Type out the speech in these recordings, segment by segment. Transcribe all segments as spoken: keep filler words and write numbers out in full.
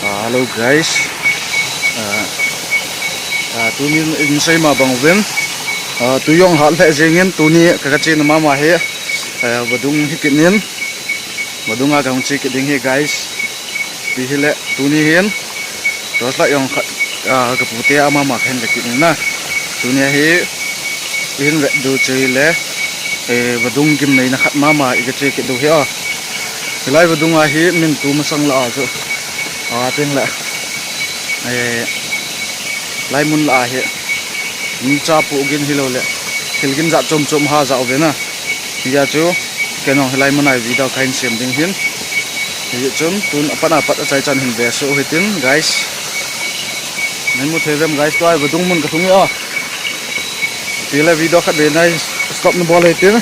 Hello guys. Ah, ah, tuni in seima bang uvin. Ah, tui jong hat lheh jengin tuni ka, ka chena mama hi. Ah, vadung hi kit in. Vadung a ka hung che kit ding hi guys. Ipi hile tuni hin. Torchlight jong khat, ah, ka pute a mama khen ka kit in na. Tuni hi. Ihin vet diu chu hile. Eh, vadung gimneina khat mama i ka che kit diu hi a. Hilai vadung a hi min tu masang lah a chu. Ah, tin le. Eh, lai mun lah a hi. Mi cha pu gin hilou le. Thil gin jat chom chom ha ja uve na. Hijeh chun, ken jong hilai mun a video kahin sem ding ahin. Hijeh chun, tun apat apat achai chan hin ve soh u hitin, guys. Neimu thei uvem, guys, tua hi vadung mun ka lhung hi a. Tile video khat ve nai stop na bol hitin.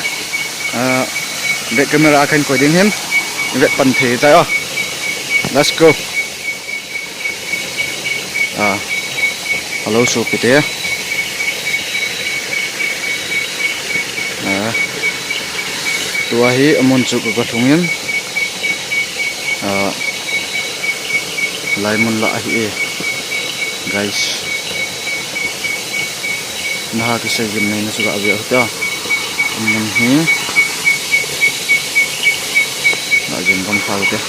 Ah, back camera kahin koi ding ahin. Vet pan thei tai a. Let's go. Ah, hello, sopite. Ah, tua hi amun chu ka, ka lhung in. Ah, lai mun lah ahi e, guys. Naha kisei gimneina chu ga ve u hite. Amun hi. Ga jeng gam tha u hite.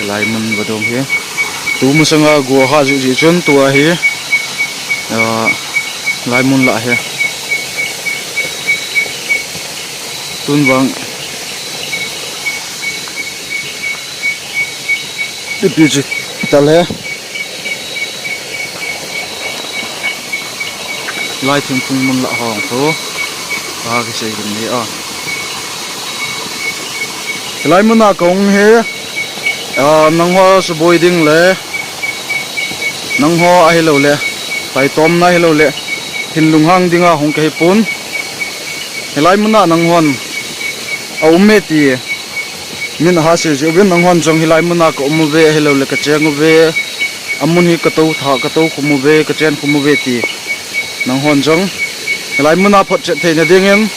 Hilai mun vadung hi. Tu masanga go ha ju ji chun tua hi. Ah, lai mun lah hi. Tun vang. Ipi chu tale. Lai thingphung mun lah hong chu. Ka kisei gim ni a. Hilai mun a kong hi. Ah, nangho suboi ding le. Nangho ahilou le. Taitomna ahilou le. Hin lunghang ding a hung kahi pon. Hilai mun a nanghon. A um e ti. Min aha sei ji uvin nanghon jong hilai mun a ka um uve, ahilou le ka cheng uve. Amun hi ka tou tha, ka tou khum uve, ka chen khum uve ti. Nanghon jong hilai mun a photchet theina dingin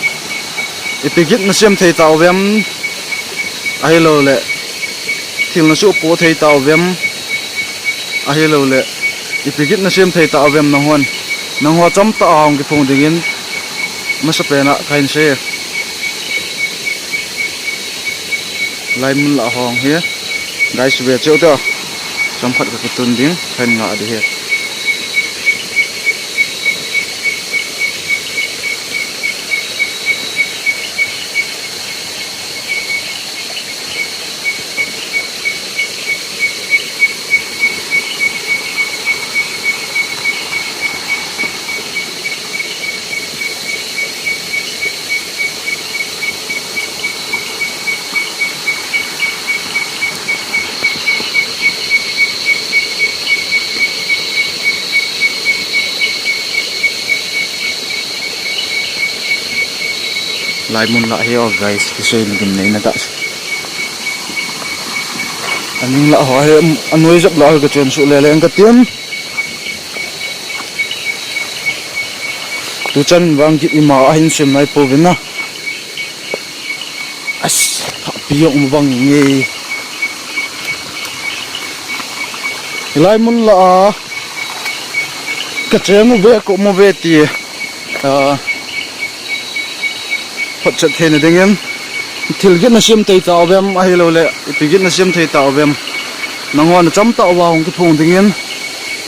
ipi gin na sem thei tauvem. Ahilou le thil na suhpoh thei tauvem. Ahilou le ipi gin na sem thei tauvem nanghon. Nangho chomtah a hung kiphong dingin masapen a kahin sei. Lai mun lah hong hi. Guys, ve cheu te. Chomkhat ka kitun ding, kahin ngah ding hi. Lai mun lah hi o guys, kisei ni gimneina tah. Aning lah ho hi, anoi jep lah ho ka chon suh le le ang ka tiam. Tuchan vang git ima ahin sem nai pouvin na. As, thapi jong um vang nge. Hilai mun lah a. Ka cheng uve, ka um uve ti. Ah, photchet theina dingin. Thil gin na sem thei tauvem, ahilou le. Ipi gin na sem thei tauvem. Nanghon chomtah uva hung kiphong dingin.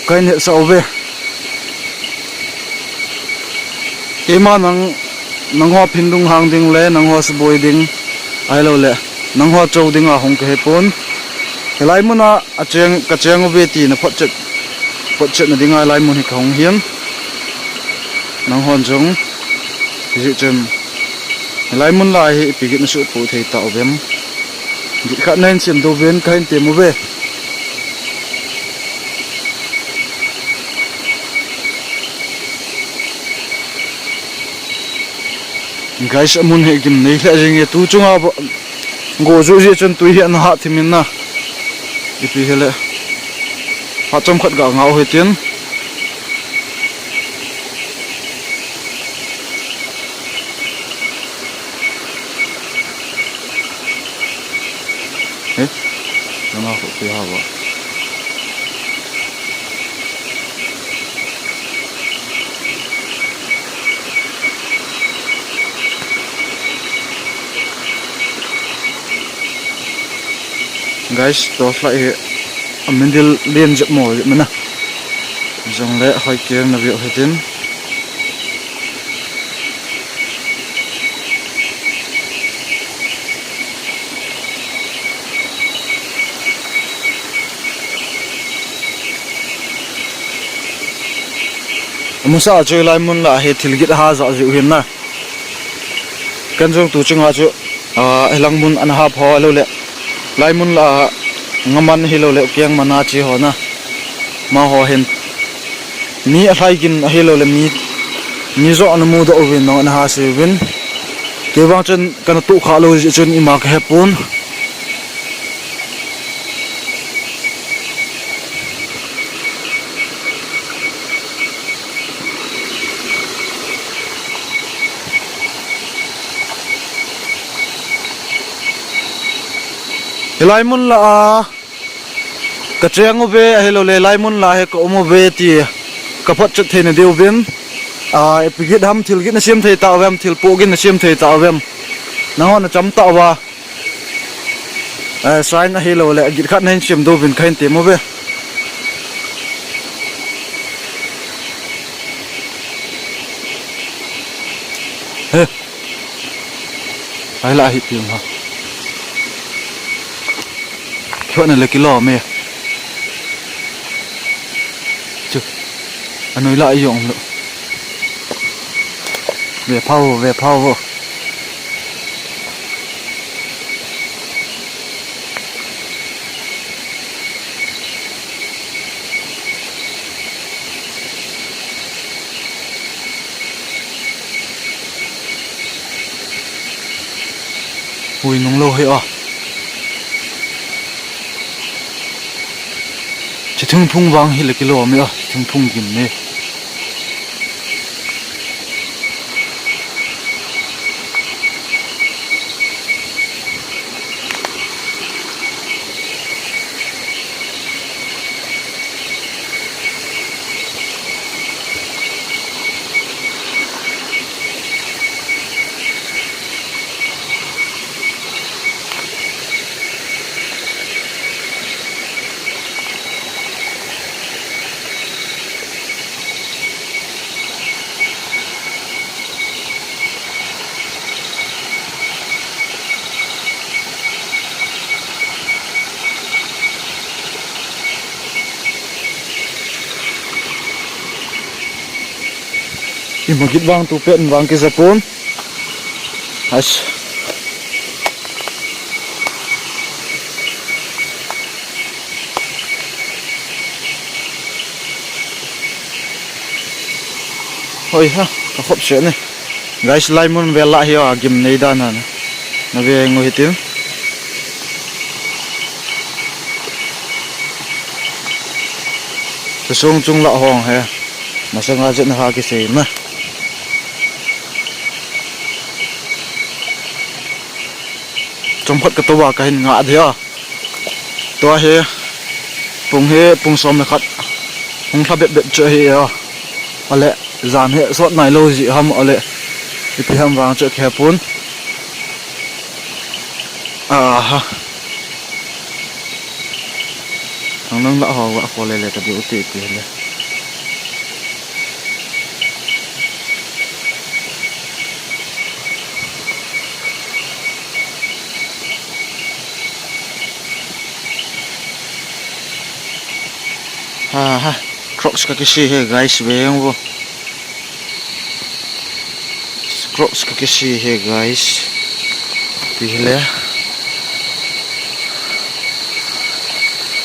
Kahin hetsah uve. Keima nang, nangho phin lunghang ding le, nangho suboi ding, ahilou le, nangho chou ding a hung kahi pon. Hilai mun a, acheng, ka cheng uve ti na photchet, photchet na ding a hilai mun hi ka hung hin. Nanghon jong, hijeh chun, hilai mun lah hi ipi gin na suhpoh thei tauvem. Git khat nahin sem diu vin kahin tem uve. Guys, amun hi gimnei lheh jing e, tu chunga go ju ji chun tui hi ana hah thim in na. Ipi hile. Phat chomkhat ga ngah u hitin. He? Nana ko pe ha ba. Guys, torchlight hi a middle len jep mo jep mana. Jongle hoi kei na view hitin. Amasa chu hilai mun lah hi thil gin ha ja jiu hin na. Kan jong tu chunga chu, ah, hilang mun ana hap ho lou le. Lai mun lah nga man hilou le, keng man a chi ho na. Amaho hin. Mi alhai gin hilou le mi, mi jo ana mudoh uvin nong ana ha se uvin. Kei vang chun kana tu kha lou jeh chun ima ka hepon. Hilai mun lah a ka cheng uve, ahilou le hilai mun lah a hi ka um uve ti ka photchet theina diuvin. A, ipi gin ham, thil gin na sem thei tauvem, thil po gin na sem thei tauvem. Nangho na cham tauva. Eh, sign ahilou le, gin khat na hin sem diuvin kahin tem uve. He. Ai la hi piang ha. Kyo na le kilo me. Chu. Anoi la yong lo. Ve phao, ve phao. Ui, nung lou hi a. Chi thingphung vang hi le kilo mi a, thingphung gin ni. Ima gin vang tu pen vang kija pon. Ais. Hoi ha, ka khop se ne. Guys, lai mun vel lah hi a gim nei dan a na. Na ve ngo hitin. Ka sung chung lah hong he. Masanga jet na ha kisei na. Chomkhat ka toba ka hin ngah dia. Tua hi pung hi pung som le khat hung lha bep bep chu ahi a. Ale jan hi sot nai lou ji ham ale ipi ham vang chu ka hepon. Aha. Thang nang lah ho va ko le le ka diu ti ti le. Ha ha, Crocs ka kisi he guys, veng vo. Crocs ka kisi he guys. Pi le.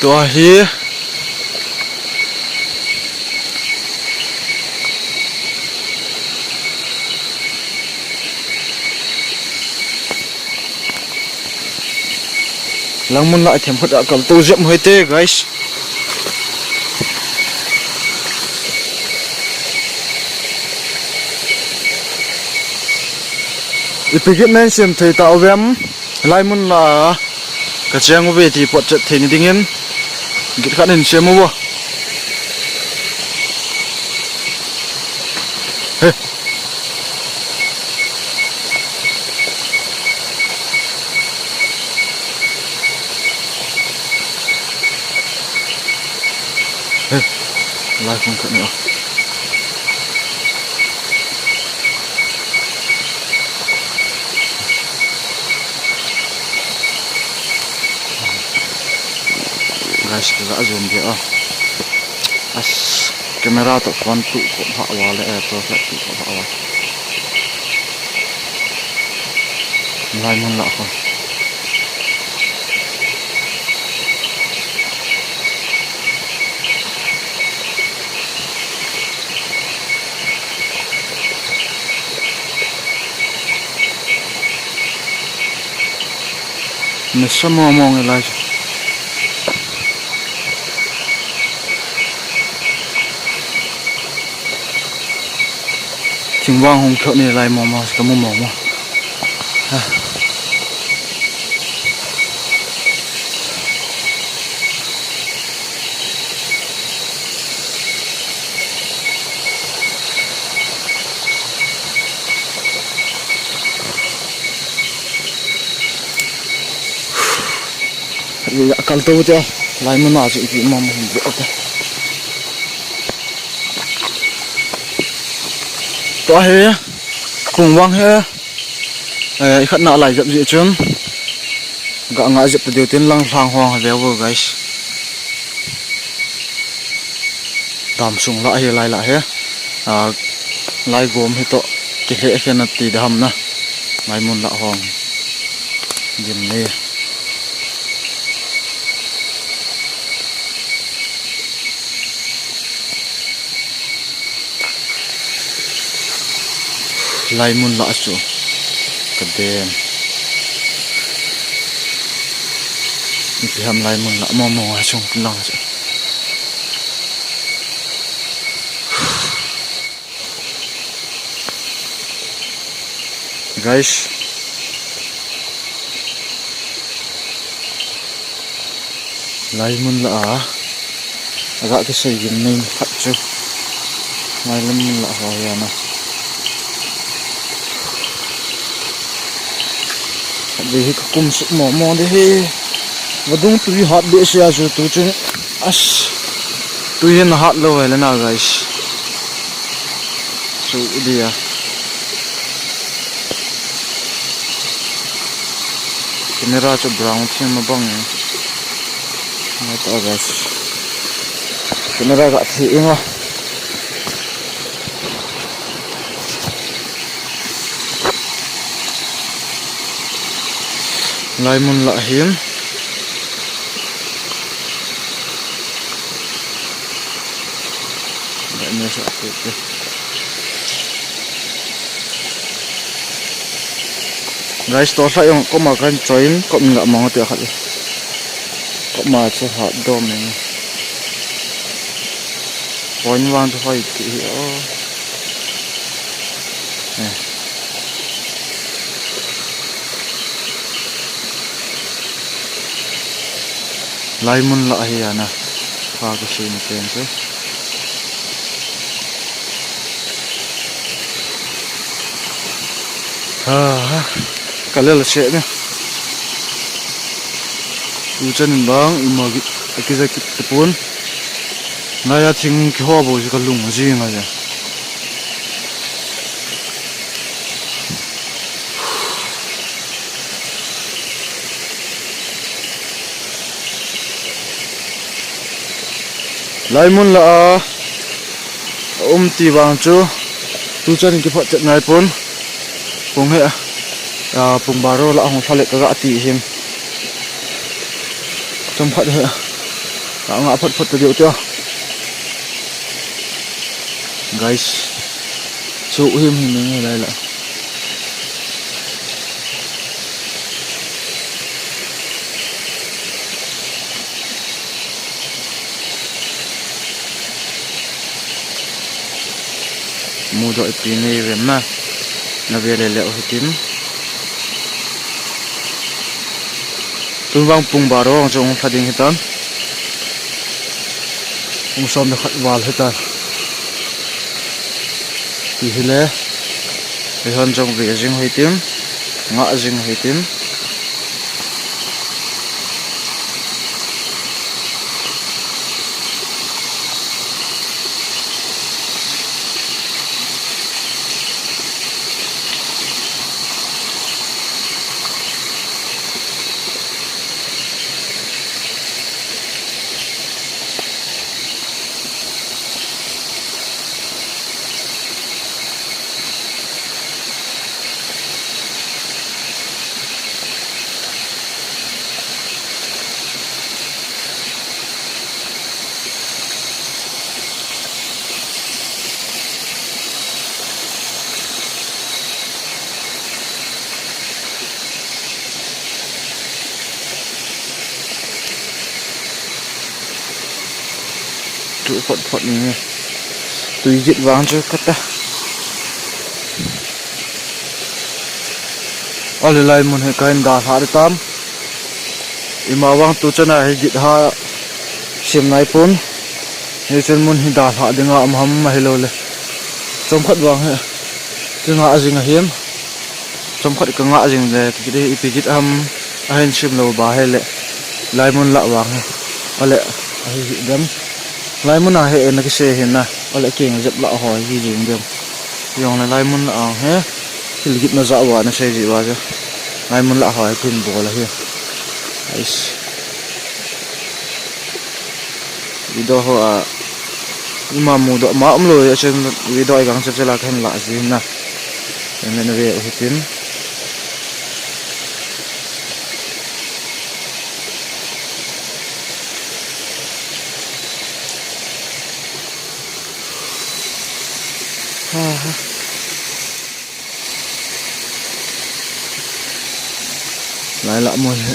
Tua hi. Lang mun lah them khat a kal to jep hoi te, guys. Ipi gin nan sem thei ta uvem, lai mun lah a ka cheng uve ti photchet theina dingin gin khat hin sem uvo. He. Lai hung khat ni o. Guys, ka ga zoom dia o. As, camera toh phone tuh khop ha uva le, eh, torchlight tuh khop ha uva. Lai mun lah ho. Nasa mong mong e lai. Thingvang hung kyo ni lai mong mong, ka mong mong mong. Ha. Ye, ya kal to te, lai mun a chu ipi mong mong ve te. Tua hi, Pungvang hi, eh, i khat na lai jep ji chun. Ga nga jep ta deu tin lang lang hong ve vo, guys. Dam sung lah hi lai lah hi. Ah, lai gom hi toh kihe khe na ti dam na. Lai mun lah hong. Dim ni. Lai mun lah chu. Ka den. Ipi ham lai mun lah mong mong a chung lang chu. Guys. Lai mun lah a. Aga kisei gim nei khat chu. Lai mun lah ho ya na. Khat ve hi ka kum suk mong mong de hi. Vadung tui hat behseh a chu tu chun. As. Tui hin hat lou ve le na, guys. Chu dia. Camera chu brown thim a bang e. Ngai ta, guys. Camera ga thi inga. Lai mun lah hin. Guys, to sa yung koma kan join, kom nga mong ti khat. Koma chu hat dom ni. Point vang chu hoi ti hi o. Eh. Lai mun lah hi ana. Ka ka si ni pen chu. Ha, ha. Ka lel se ne. Tu chan in bang, ima ki, a ki za ki te pon. Ngai a thing kiho bou chu ka lung jing a ja. Lai mun lah a um ti vang chu tu chan kiphot chet nai pon. Pung he a, pung baro lah hung lha le ka ga ti hin. Chomkhat hi ka nga phot phot ta diu tia. Guys, chu him him nge lai la. Mudoh ipi nei rem na, na ve le le u hitin. Tun vang pung baro ang chu hung lha ding hitan. Pung som le khat val hitan. Ti hile, eihon jong ve jing u hitin, nga jing u hitin. Tu phot phot ni. Tui git vang chu kata. Ale lai mun hi kahin dalha ding tam. Ima vang tu chana hi git ha sem nai pon. Hichun mun hi dalha dinga um ham ahilou le. Chomkhat vang hi. Kinga jing ahin. Chomkhat kanga jing le, kiti ipi kit ham, ahin sim lou ba hile. Laimun lah vang hi. Ale, ahi hi dem. Laimun a hi, na kisei hi na. Ale, keng jep lah ho hi jing dem. Jong le laimun lah vang hi. Thil git na ja uva na sei ji uva ja. Laimun lah ho hi pin bol ahi. Ais. Video ho a, ima mudoh ma umlou, achen video a gang chep chela kahin lah ji na. Amen ve u hitin. Ha, ha. Lai lah mun hi.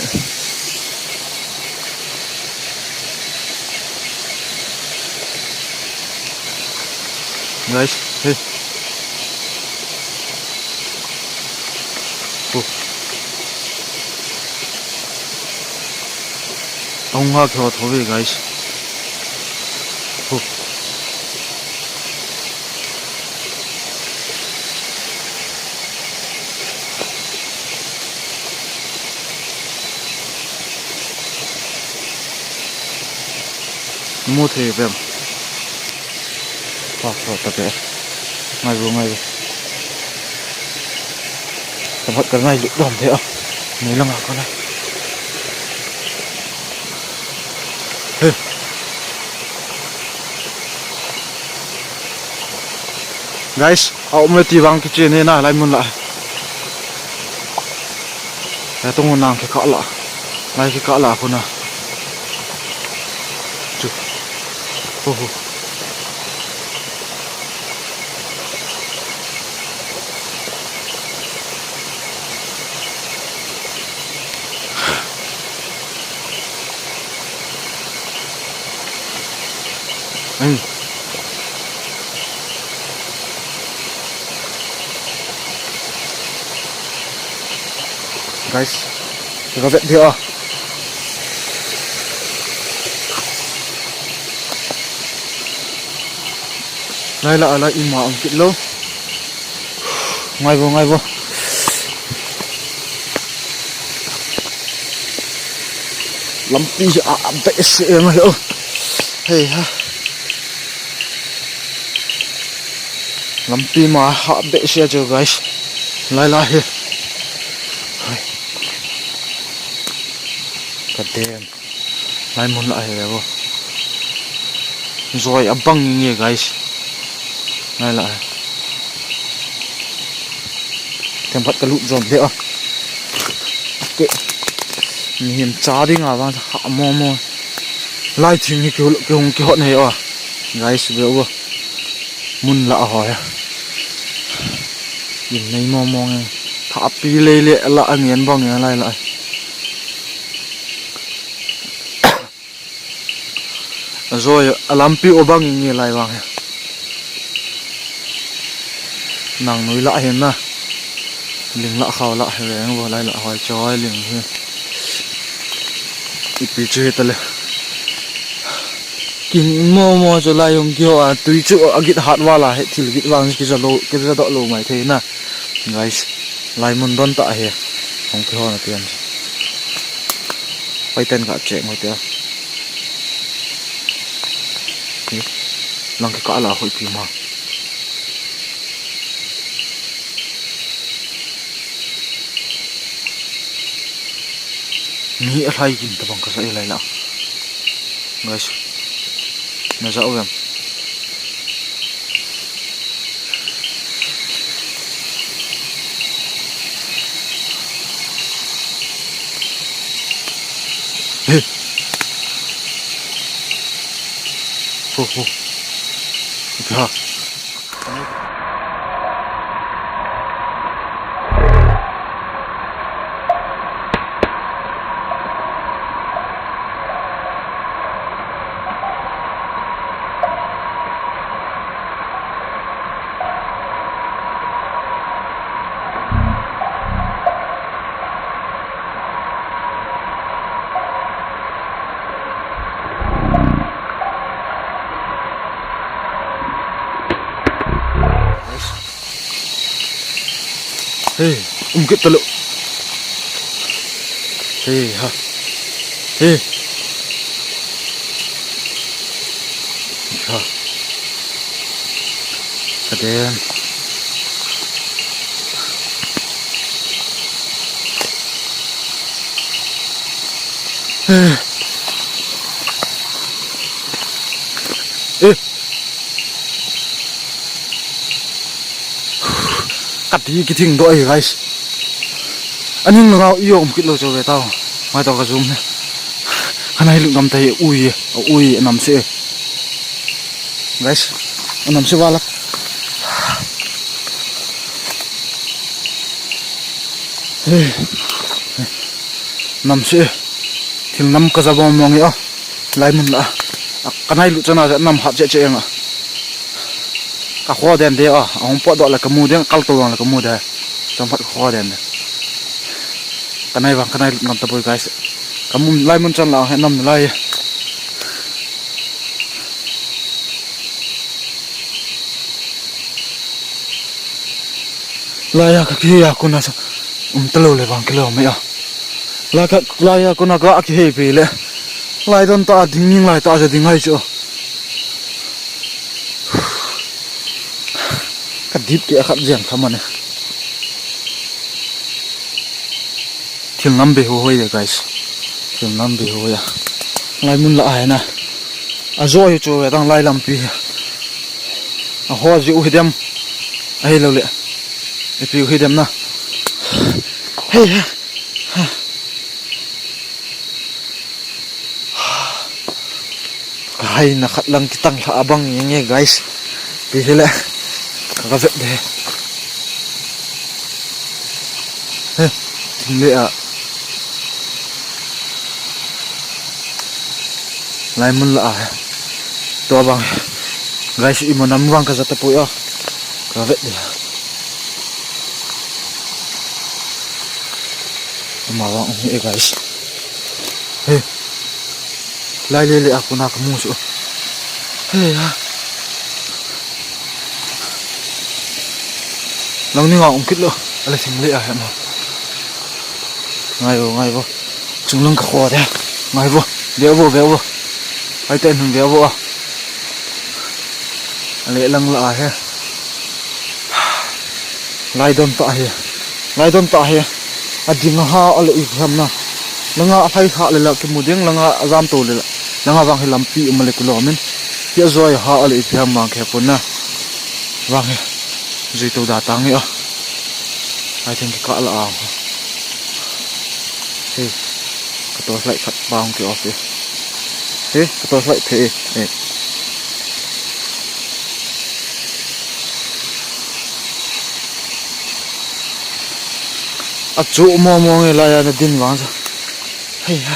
Guys, hey. Oh. Ahung ha kho tho ve, guys. Oh. Mu thei vem. Pa, pa, pa, pa. Ngai vo, ngai vo. Tabat ka ngai lut dom thei a. Nei langa ka ngai. Hey. Guys, a um le ti vang kichen hi na, laimun lah. He tung nang kikah lah. Lai kikah lah khu na. Chu. Ho, ho. Guys, ka vet dia. Lai lah, lai ima um kit lou. Ngai vo, ngai vo. Lampi hi a, a behseh em ahi o. Hei ha. Lampi ma ha behseh a chu, guys. Lai lai hi. Hei. Ka dem. Laimun lah hi ve vo. Joi abang nge, guys. Lai lah hi. Themkhat ka lut jom le a. Ke. Mihem cha dinga vang ha mo mo. Lai thing hi ki, kihung kihot nei a. Guys, ve vo. Mun lah a hoi a. Lim nei mo mo nge. Thapi lei le lah a ngen bang nge lai lah. Ajoi a lampi o bang nge lai vang hi. Nang nui lah hin na. Ling lah khao lah hi veng vo lai lah hoi choi ling hi. Ipi chu hi ta le. Kin mo mo chu lai hung kiho a, tui chu a git hat val a, he thil git vang kija lou, kija doh lou mai thei na. Guys, laimun don tah hi. Hung kiho na pian. Pai ten ka check mo tia. Lang kikah lah hoi pi ma. Mi alhai gin tabang ka sa e lai lah. Guys. Na ja u em. Hey. Ho, ho. Ika. Um kit talou. He ha. He. Ha. Kadem. Eh. Kati kithing doh e, guys. Aning langa i um kit lou chu ve tao. Mai tao ka zoom ne. Kana hi lut ngam tai, ui, ui, nam se. Guys, nam se wala. Nam se. Thil nam ka ja bom mong e a. Laimun la. Ka nai lut chana ja nam hat che che nga. Ka kho den de a. Ahung pot doh le ka mu den, kal to le ka mu de. Chom phat kho den de. Ka nai vang ka nai lut ngam ta poi, guys. Ka mu laimun chan la he nam lai. Laiya ka kihei a kona sa um talou le vang kilou mai a. Lai ka, laiya kona ka kihei pi le. Lai don ta ding ning lai ta ja ding hai chu. Ka dip ke khat jeng kha mane. Thil nam be ho hoi ya, guys. Thil nam be ho ya. Laimun la ai na. A jo hi chu ve dang lai lampi. A ho ji u hi dem. Ahi lo le. Ipi u hi dem na. Hei ha. Ka hai na khat lang kitang lha abang nge nge, guys. Pi hi le. Ka vet de. He. Thing le a. Laimun la a he. To abang. Guys, i mo nam vang ka ja ta poi a. Ka vet de. Ama vang um e, guys. He. Lai le le a kona ka mu chu. He ha. Lang ni nga um kit lo. Ale thing le a he ma. Ngai vo, ngai vo. Chung lang ka kho de. Ngai vo. Ve vo, ve vo. Ai te nun ve vo a. Ale lang la a he. Lai don ta hi. Lai don ta hi. A ding a ha ale i ham na. Langa a phai kha le la ki mu ding, langa a jam to le la. Langa vang hi lampi um le ku lo min. Hi a joi ha ale i ham vang khe pon na. Vang hi. Jui to da tang hi a. Ai thing ki ka la a. Hey. Ka torch light khat bang ki off e. Hey, ka torch light phe e. Hey. A chu mo mo nge la ya na din vang sa. Hei ha.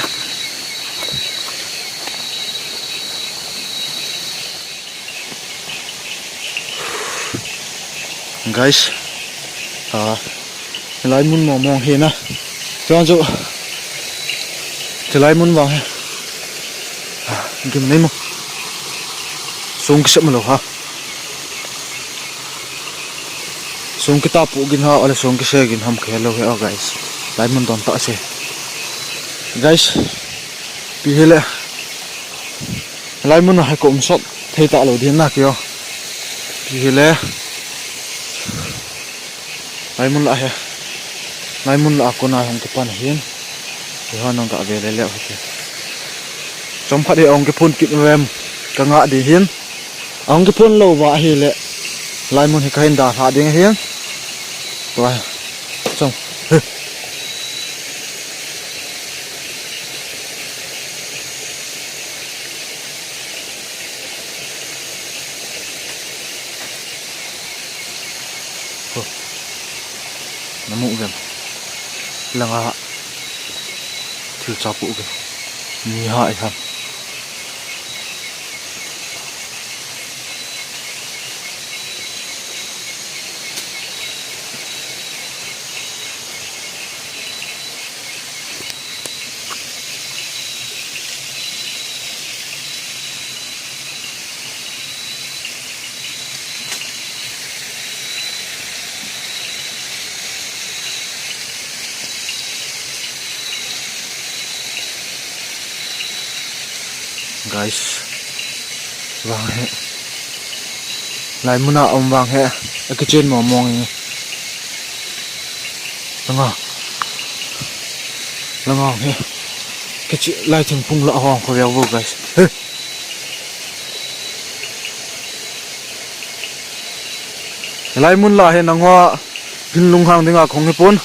Guys. Ah. Laimun mo mo hi na. Chuan chu. Chulai mun vang hi. Gim nei mo. Sung kisep malo ha. Sung kita pu gin ha, ale sung kise gin ham khe lo he, oh, guys. Lai mun don ta se. Guys. Pi hi le. Lai mun a hai ko um sot thei ta lo din na kio. Pi hi le. Lai mun la he. Lai mun la a kona hung kipan hin. Hi ho nang ka ve le le hite. Chom khat hi hung kiphun kit vem ka nga di hin. Hung kiphun lo va hi le. Lai mun hi ka hin da hla ding hin. Tua. Chom. Ho. Na mu vem. Langa thil cha pu vem. Ni ha i ham. Guys, vang hi. Hilai muna um vang hi. Akichen mong mong hi. Langa. Langa hi. Kichi lai thingphung la hong kho veu vo, guys. He. Hilai mun la hi nangho phin lunghang dinga kahung hipon.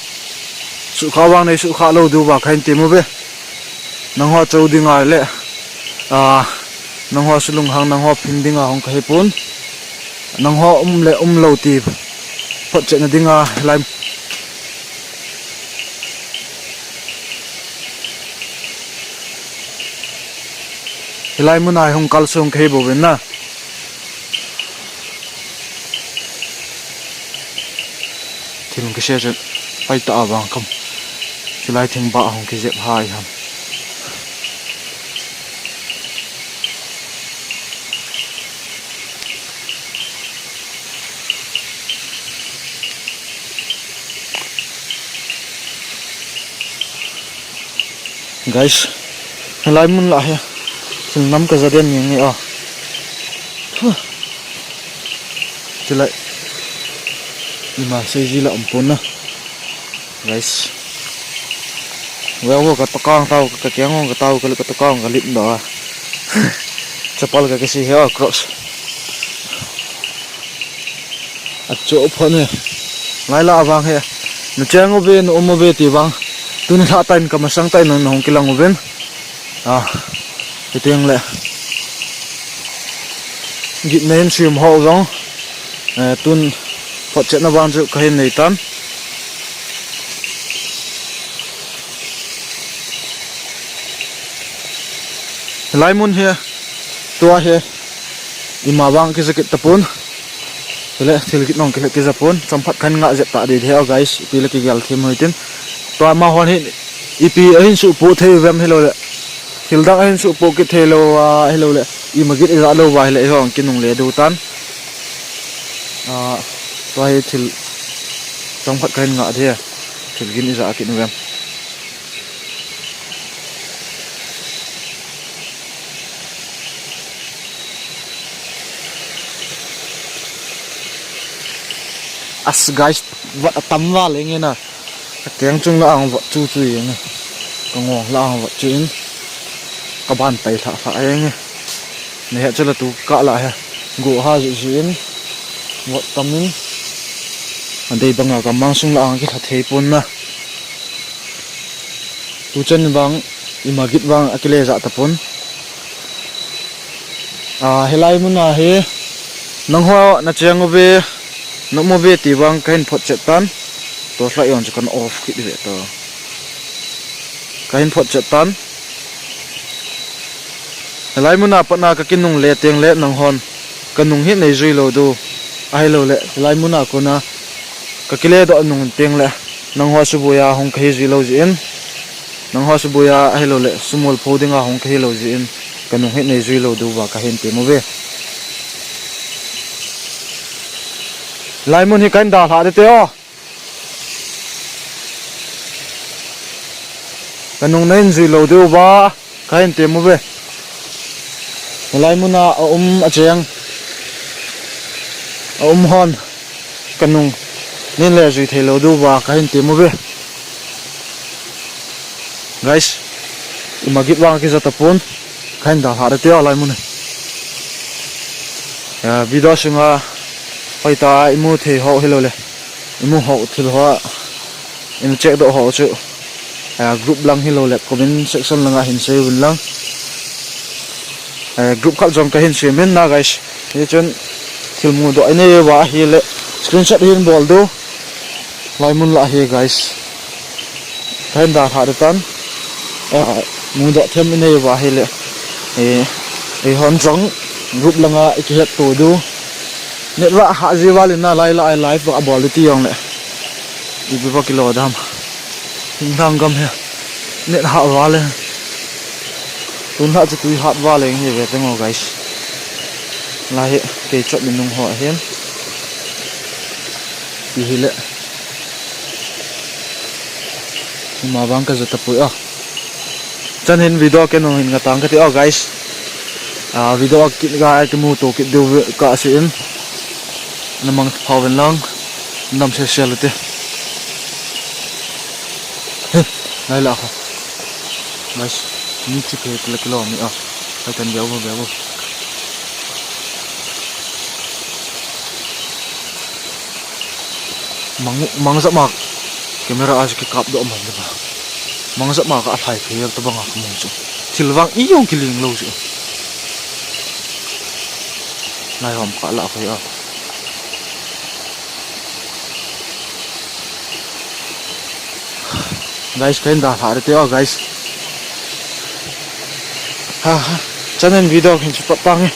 Sukha vang nei sukha lou diu va kahin temu ve. Nangho chou dinga le, a, nangho sulunghang nangho phin dinga hung kahipon. Nangho um le um lou ti photchetna dinga hilai Hilai muna hi hung kalsong kahi bouvin na. Thil hung kisei chun pai ta a vang kham. Chulai thing ba hung kijep hai ham. Guys, hilai mun la hi thil nam kaja den nge nge a. Huh. Chulai ima sei ji la um pon na. Guys. Veu vo, katokang tao, kakeng vo, katao, ka, katokang, kalip da. Chapal kakisi hi a, Crocs. Acho phone. Ngai la vang hi. Nacheng uve, na um uve ti vang. Tuni lha tah in kamasang tah in nahung kilang uvin. A, hiteng le. Git nei in sim ho jong. Eh, tun photchetna vang chu kahin nei tan. Hilai mun hi, tua hi, ima vang kija kit tapon. Hile, thil kit nong kile kija pon. Chomkhat kahin ngah jep ta di the, guys. Ipi le kigel them hoi tin. Tua amahon hi, ipi ahin suhpu thei uvem hilou le. Thil dang ahin suhpu kit thei lou a, hilou le. Ima git ija lou va hile, ihon kinungle diu tan. A, tua hi thil chomkhat kahin ngah the. Thil gin ija kit uvem. As guys, vot atam val enge na. Akeng chung la ang vot chu chu enge. Kangong la ang vot chu in. Kaban tai lha lha enge. Nehe chu la tu kah la he. Go ha ji ji in. Vot tam in. Adei banga kamang sung la ang kilha thei pon na. Tuchan vang, ima git vang, akile ja tapon. A, hilai muna hi, nangho nacheng uve, na um uve ti vang kahin photchet tan. Torchlight jong chu kana off kit ve to. Kahin photchet tan. Hilai muna patna kakinungle teng le nanghon. Kanung hi nei jui lou diu. Ahilou le, hilai muna kona kakile doh nung teng le, nangho subuia hung kahi jui lou jin. Nangho subuia ahilou le, sumol pho dinga hung kahi lou jin. Kanung hi nei jui lou diu va kahin temu ve. Hilai mun hi kahin dalha de te o. Kanung nei jui lou diu va. Kahin temu ve. Hilai muna a um acheng. A um hon. Kanung. Nei le jui thei lou diu va. Kahin temu ve. Guys. Ima git vang kija tapon. Kahin dalha de te o hilai mun. Ya, video sunga. Hoita imu thei ho hilou le. Imu ho thil ho. Ina check doh ho chu. A, group lang hilou le comment section langa hin sei uvin lang. A, group khat jong kahin sei min na guys. Hichun thil mudoh inei uva hile screenshot hin bol diu. Hilai mun la hi guys. Kahin dalha de tan. A, mudoh them inei uva hile. E, eihon jong group langa ikihet to diu. Net va ha ji val in na lai lai live va bol diu ti jong le. Ipi va kilo dam. Hinglhang gam hi. Net ha val e. Tun ha chu tui hat val e hi ve teng o guys. Lai hi kei chot ni nung ho hin. Ti hile. Ima vang kaja tapoi a. Chan hin video kei nung hin ngatang kati o guys. A, video a kit ga kimu to kit diu ve ka si in. Na mang pha ven lang. Nam se se lu te. He, lai la kho. Guys, ni chi phe kilo kilo mi a. Pai tan bia bu bia bu. Mang, mang zat ma camera a chu kikap doh man le ba. Mang zat ma ka alhai phe ta banga ka mu chu. Thil vang i jong kiling lo chu. Nai hom ka la khoi a. Guys, kahin da lha te o guys. Ha ha. Channel video hin chu pa pang e.